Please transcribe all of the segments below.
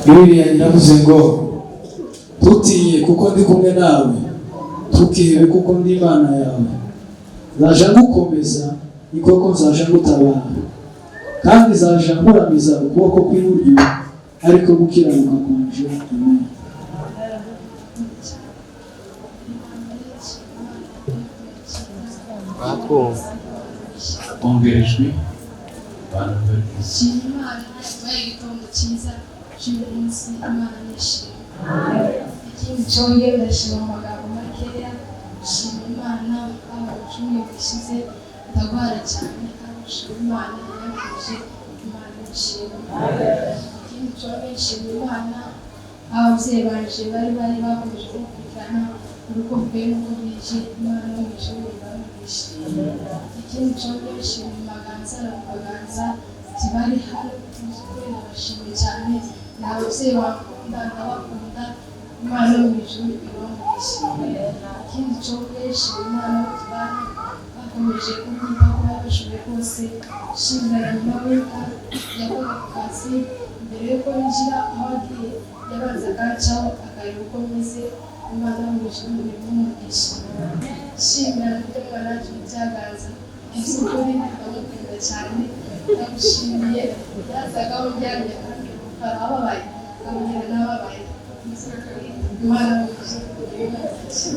Bibiliya iravuze ngo ntutinye kuko ndi kumwe nawe, ntukihebe kuko ndi Imana yawe, nzaja ngukomeza, ni koko nzaja ngutabara, kandi nzaja nkuramiza ukuboko kw'iburyo ariko gukiranuka kwanje. Amen. Batwumva. Ongera ijwi abantu bari. Shima Imana yaduhaye igitondo cyiza cy'uyu munsi, Imana nishimwe. Ikindi cyongera, ndashima mu magambo makeya, shima Imana haba mu cyumweru gishize ndagwara cyane, ariko shima Imana yankije, Imana nishimwe. Ikindi cyongera, shima Imana ababyeyi banje bari bakomeje kunkurikirana urugo bwe n'uko bwije, Imana yo mu ijuru ibamugishe. Ikindi cyongera, shima Maganza na Maganza kibari hano, by'ukuri ndabashimiye cyane, ni ababyeyi bakunda, ndabakunda, Imana yo mu ijuru ibamugishe. Ikindi cyongera, shima Imana abo tubana bakomeje kunyitaho uko bari bashoboye kose, shimira nyuma w'inka yakoraga ku kazi, mbere yuko yinjira aho agiye yabanza akancaho akareba uko meze, Imana yo mu ijuru imugishe. Shimira n'uburyo mwana wacu byaganza, mu by'ukuri ndamukunda cyane, ndamushimiye, yazaga aho ndyamye akanduka ababaye, akamubwira n'ababaye, mu by'ukuri Imana yo mu ijuru imugishe.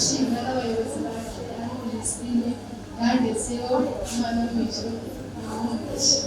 Shimira n'abayobozi banje harimo Justine yanditseho, Imana yo mu ijuru imugishe.